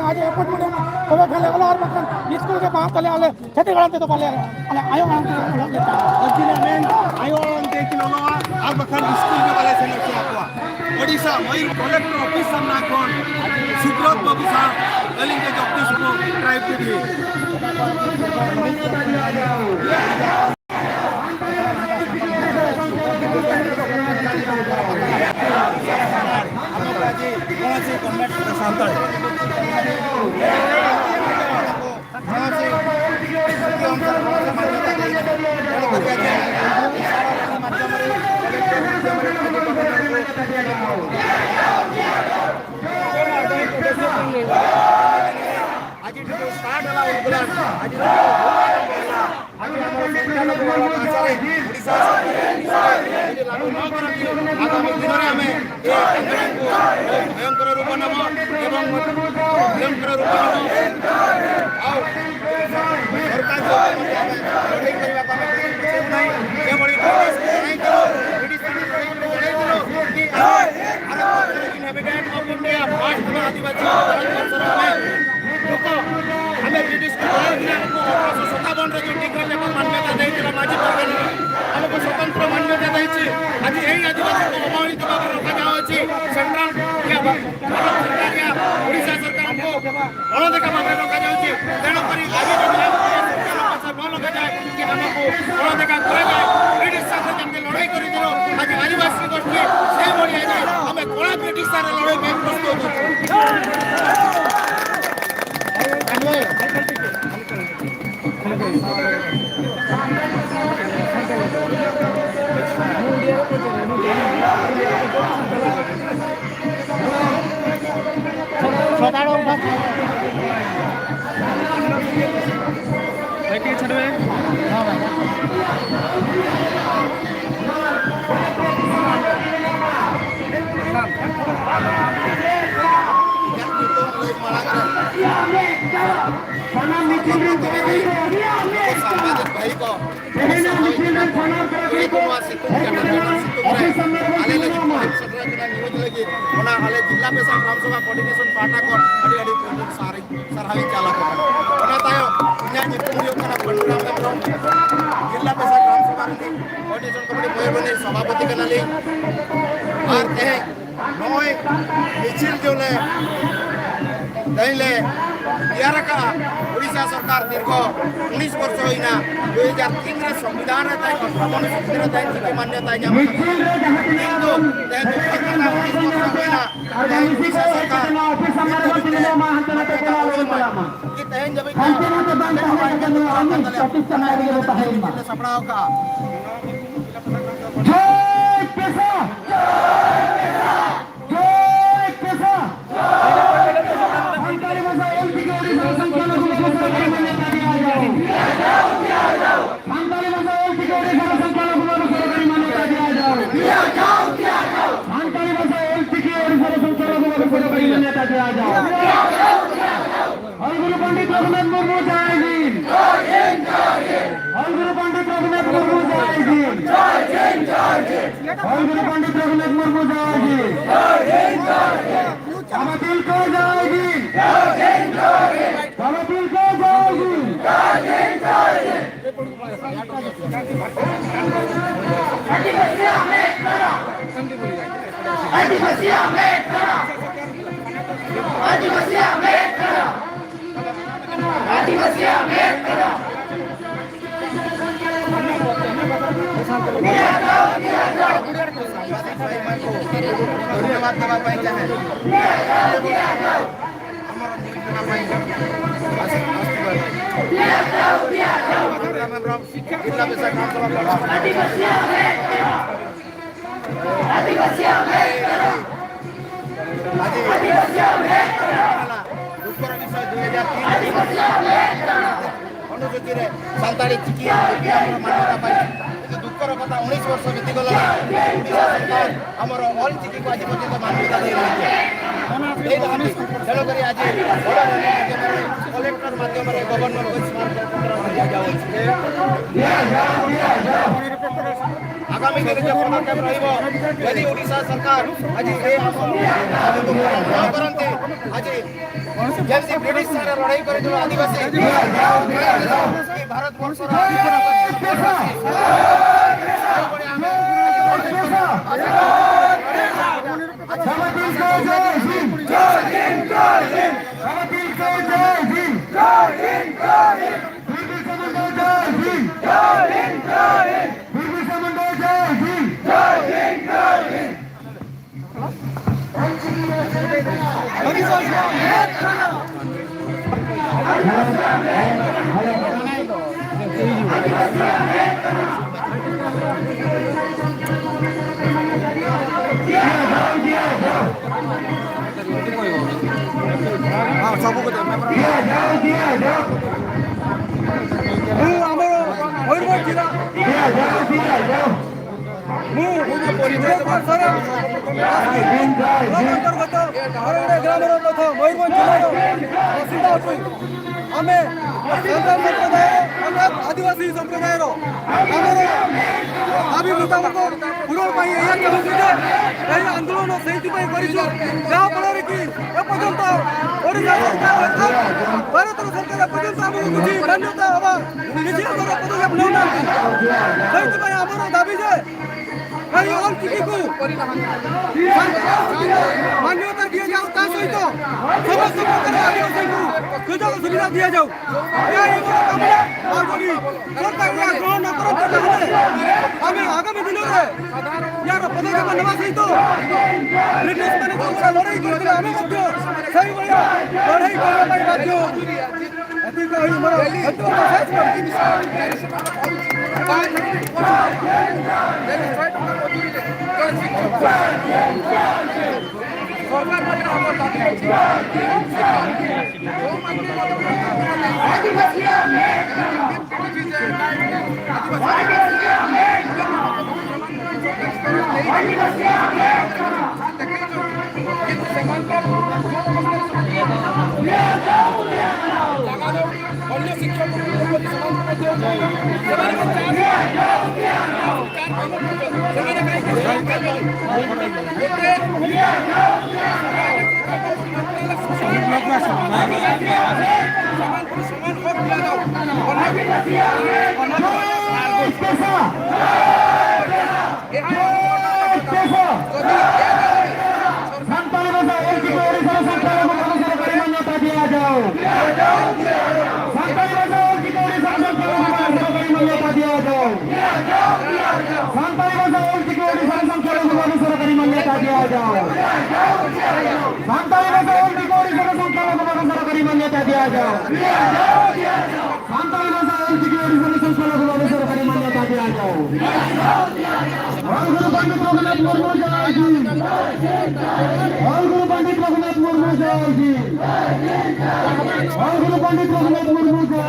आज अपॉइंटमेंट तबे खाले ओला और बखान स्कूल के बाहर तले आले छत्तीसगढ़ ते तो पाले आले आयो आंग ते ओला लेता Alkina men ayo orang te kin oloa ar bakhan school ge bale sen akwa Odisha Mayur collector office samna khon Subrata Babu sir aling ke Jagdish ko tribe TV. ଆଜି ଷ୍ଟାର୍ଟ ହେଲା ଆନ୍ଦୋଳନ, ଆଜି ଆଜି ଆମର ସଂଖ୍ୟାଲଘୁ ଭାଷାରେ ଓଡ଼ିଶା ଯଦି ଲାଗୁ ନ କରନ୍ତି, ଆଗାମୀ ଦିନରେ ଆମେ ଏ ଆନ୍ଦୋଳନକୁ ଭୟଙ୍କର ରୂପ ନେବ ଏବଂ ଭୟଙ୍କର ରୂପ ନେବ। ଆଉ ସରକାରଙ୍କ ମଧ୍ୟ ଆମେ ଲଢ଼େଇ କରିବାକୁ ଆମେ ପଛେଇବୁ ନାହିଁ। ଯେଭଳି ବ୍ରିଟିଶକୁ ଜଣାଇଥିଲୁ, ବ୍ରିଟିଶ ଜଣାଇଥିଲୁ କି ଆମେ ଇନହାବିଟାଣ୍ଟ ଅଫ୍ ଇଣ୍ଡିଆ, ଫାଷ୍ଟ ଆଦିବାସୀ ଭାରତବର୍ଷର ଆମେ ଲୋକ। ଆମେ ବ୍ରିଟିଶକୁ ଜଣାଇଥିଲେ, ଆମକୁ 1857ରେ ଯେଉଁ ଡିଗ୍ରୀ ପେପର ମାନ୍ୟତା ଦେଇଥିଲା, ମାଝି ପରଗନାର ଆମକୁ ସ୍ୱତନ୍ତ୍ର ମାନ୍ୟତା ଦେଇଛି। ଆଜି ଏହି ଆଦିବାସୀଙ୍କୁ ଅବହେଳିତ ଭାବରେ ରଖାଯାଉଅଛି। ସେଣ୍ଟ୍ରାଲ ୟା ଭାରତ ସରକାର ୟା ଓଡ଼ିଶା ସରକାରଙ୍କୁ ଅଣଦେଖା ଭାବରେ ରଖାଯାଉଛି। ତେଣୁକରି ଆଜି ଯଦି ଆମକୁ ଏ ଭାଷା ନ ଲଗାଯାଏ କି ଆମକୁ ଅଣଦେଖା କରାଯାଏ, ବ୍ରିଟିଶ ସାଙ୍ଗରେ ଯେମିତି ଲଢ଼େଇ କରିଥିଲୁ, ଆଜି ଆଦିବାସୀ ଗୋଷ୍ଠୀ ସେଇଭଳି ଆଜି ଆମେ କଳା ବ୍ରିଟିଶ ସାଙ୍ଗରେ ଲଢ଼େଇ ପାଇଁ ପ୍ରସ୍ତୁତ ଅଛୁ। ସାମ୍ବାଦିକ ଭାଇକ ᱟᱞᱮ ᱡᱤᱞᱟ ᱯᱮᱥᱟ ᱜᱨᱟᱢ ᱥᱚᱵᱷᱟ ᱠᱚᱚᱨᱰᱤᱱᱮᱥᱚᱱ ᱯᱟᱦᱴᱟ ᱠᱷᱚᱱ ᱟᱹᱰᱤ ᱟᱹᱰᱤ ᱥᱟᱨᱦᱟᱣᱤᱧ ᱪᱟᱞ ᱟᱠᱚ ᱠᱟᱱᱟ। ᱚᱱᱟ ᱛᱟᱭᱚᱢ ᱤᱧᱟᱹᱜ ᱧᱩᱛᱩᱢ ᱦᱩᱭᱩᱜ ᱠᱟᱱᱟ ᱯᱚᱱᱰᱩᱨᱟᱢ ᱦᱮᱢᱵᱨᱚᱢ, ᱡᱤᱞᱟ ᱯᱮᱥᱟ ᱜᱨᱟᱢ ᱥᱚᱵᱷᱟ ᱨᱤᱱᱤᱡ ᱠᱚᱚᱨᱰᱤᱱᱮᱥᱚᱱ ᱠᱚᱢᱤᱴᱤ ᱢᱚᱭᱩᱨᱵᱷᱚᱸᱡᱽ ᱥᱚᱵᱷᱟᱯᱚᱛᱤ ᱠᱟᱱᱟᱞᱤᱧ। ᱟᱨ ᱛᱮᱦᱮᱧ ᱱᱚᱜᱼᱚᱭ ᱢᱤᱪᱷᱤᱞ ᱡᱚᱞᱮ ᱛᱮᱦᱮᱧ ᱞᱮ ᱛᱮᱭᱟᱨ ᱟᱠᱟᱜᱼᱟ। ଓଡ଼ିଶା ସରକାର ଦୀର୍ଘ 19 ବର୍ଷ ହୋଇନା 2003 ରେ ସମ୍ବିଧାନରେ ତାଇ ଅଷ୍ଟମ ଅନୁସୂଚୀରେ ତାଇ ଚିକି ମାନ୍ୟତା ᱧᱟᱢ, କିନ୍ତୁ 19 ବର୍ଷ ହୋଇନା ଓଡ଼ିଶା ସରକାର କି ତେହେᱧ ᱡᱟᱹᱵᱤᱡ ᱥᱟᱯᱲᱟᱣ ᱠᱟᱜᱼᱟ। हलगुरु पंडित रघुनाथ मुर्मू जय हिंद, हलगुरु पंडित रघुनाथ मुर्मू जय हिंद, हलगुरु पंडित रघुनाथ मुर्मू जय हिंद, बाबा दिल को जय हिंद, बाबा दिल को जय हिंद। ଧନ୍ୟବାଦ ଦେବା ପାଇଁ ଚାହେଁ ଆମର ଜିଲ୍ଲା ପେଶା ଗ୍ରାମ ସଭା ଆଜି ଦୁଃଖର ବିଷୟ, 2003 ଅନୁସୂଚୀରେ ସାନ୍ତାଳୀ ଚିକି ଆମର ମାନ୍ୟତା ପାଇଛି, କିନ୍ତୁ ଦୁଃଖର କଥା 19 ବର୍ଷ ବିତିଗଲାଣି, ଓଡ଼ିଶା ସରକାର ଆମର ଅଲ୍ ଚିକିକୁ ଆଜି ପର୍ଯ୍ୟନ୍ତ ମାନ୍ୟତା ଦେଇନାହାନ୍ତି ଦେଇନାହାନ୍ତି। ତେଣୁକରି ଆଜି ବଡ଼ ମାଧ୍ୟମରେ କଲେକ୍ଟର ମାଧ୍ୟମରେ ଗଭର୍ଣ୍ଣରକୁ ସ୍ମାରକପତ୍ର ଦିଆଯାଉଅଛି। ଆଗାମୀ ଦିନରେ ଯେ ପଦକ୍ଷେପ ରହିବ, ଯଦି ଓଡ଼ିଶା ସରକାର ଆଜି ଏ ଦାବିକୁ ପୂରଣ ନ କରନ୍ତି, ଆଜି ଯେମିତି ବ୍ରିଟିଶ ସାଙ୍ଗରେ ଲଢ଼େଇ କରିଥିବା ଆଦିବାସୀ ଭାରତବର୍ଷର, ସେଇଭଳି ଆମେ ବାବା ତିଲକା ଜୟ ଭୀମ! ବାବା ତିଲକା ଜୟ ଭୀମ! ବୀର ବିରସା ମୁଣ୍ଡା ଜୟ ଭୀମ! ବୀର ବିରସା ମୁଣ୍ଡା ଜୟ ଭୀମ! ଦିଆ ଯାଉ, ଦିଆ ଯାଉ। ମୁଁ ଆମର ମୟୂରଭଞ୍ଜ ଜିଲ୍ଲା ଦିଆ ଯାଉ, ଦିଆ ଯାଉ। ମୁଁ ସର ଭୀମ ଜୟ ବ୍ଲକ ଭୀମ! ଅନ୍ତର୍ଗତ ହରଗଡ଼ା ଗ୍ରାମର ତଥା ମୟୂରଭଞ୍ଜ ଜିଲ୍ଲାର ବାସିନ୍ଦା ଅଟୁ। ଆମେ ସାନ୍ତାଳ ସମ୍ପ୍ରଦାୟର, ଅର୍ଥାତ୍ ଆଦିବାସୀ ସମ୍ପ୍ରଦାୟର। ଆମର ଦାବି ମୁତାବକ ପୂରଣ ପାଇଁ ଏହା ଚାହୁଁଛୁ ଯେ ଏହି ଆନ୍ଦୋଳନ ସେଇଥିପାଇଁ କରିଛୁ, ଯାହାଫଳରେ କି ଏପର୍ଯ୍ୟନ୍ତ ଓଡ଼ିଶା ସରକାର, ଅର୍ଥାତ୍ ଭାରତର ସରକାର ଏପର୍ଯ୍ୟନ୍ତ ଆମକୁ କିଛି ମାନ୍ୟତା ଅବା କିଛି ଆମର ପଦକ୍ଷେପ ନେଉନାହାନ୍ତି। ସେଇଥିପାଇଁ ଆମର ଦାବି ଯେ ଏହି ଅଲଚିକିକୁ ମାନ୍ୟତା ଦିଆଯାଉ, ତା ସହିତ ସମସ୍ତ ପ୍ରକାର ଆଦିବାସୀଙ୍କୁ ସୁଯୋଗ ସୁବିଧା ଦିଆଯାଉ। ଏହା ହିଁ ମୋର କାମନା। ଆଉ ଯଦି ସରକାର ଏହା ଗ୍ରହଣ ନ କରନ୍ତି, ତାହେଲେ ଆମେ ଆଗାମୀ ଦିନରେ ଏହାର ପଦକ୍ଷେପ ନେବା ସହିତ ବ୍ରିଟିଶ ମାନେ ଯେଉଁଭଳିଆ ଲଢ଼େଇ କରିଥିଲେ, ଆମେ ମଧ୍ୟ ସେଇଭଳିଆ ଲଢ଼େଇ କରିବା ପାଇଁ ବାଧ୍ୟ ହେବୁ। ଏତିକି କହି ମୋର ବକ୍ତବ୍ୟ ଶେଷ କରୁଛି। ଅନ୍ୟ ଶିକ୍ଷକମାନଙ୍କୁ ସେମାନଙ୍କୁ ସେମାନେ କାହିଁକି ଗୋଟେ ସେମାନଙ୍କୁ ସମାନ ହକ୍ ଦିଆଯାଉ। ଜୟ ପେଶା! ଜୟ ପେଶା! ସାନ୍ତାଳୀ ଭାଷା ଅଲଚିକି ଓଡ଼ିଶାର ସଂଖ୍ୟାଲଘୁ ଭାଷା ସରକାରୀ ମାନ୍ୟତା ଦିଆଯାଉ। ସାନ୍ତାଳୀ ଭାଷା ଅଲଚିକି ଓଡ଼ିଶାର ସଂଖ୍ୟାଲଘୁ ଭାଷା ସରକାରୀ ମାନ୍ୟତା ଦିଆଯାଉ। ସାନ୍ତାଳୀ ଭାଷା ଅଲଚିକି ଓଡ଼ିଶାର ସଂଖ୍ୟାଲଘୁ ଭାଷା ସରକାରୀ ମାନ୍ୟତା ଦିଆଯାଉ। ସାନ୍ତାଳୀ ଭାଷା ଅଲଚିକି ଓଡ଼ିଶାର ସଂଖ୍ୟାଲଘୁ ଭାଷା ସରକାରୀ ମାନ୍ୟତା ଦିଆଯାଉ। ସାନ୍ତାଳୀ ଭାଷା ଅଲଚିକି ଓଡ଼ିଶାର ସଂଖ୍ୟାଲଘୁ ଭାଷା ସରକାରୀ ମାନ୍ୟତା ଦିଆଯାଉ। ଅଲ୍ ଗୁରୁ ପଣ୍ଡିତ ରଘୁନାଥ ମୁର୍ମୁ ଜୟ ଭୀମ! ଅଲ୍ ଗୁରୁ ପଣ୍ଡିତ ରଘୁନାଥ ମୁର୍ମୁ ଜୟ ଭୀମ! ଅଲ୍ ଗୁରୁ ପଣ୍ଡିତ ରଘୁନାଥ ମୁର୍ମୁ ଜୟ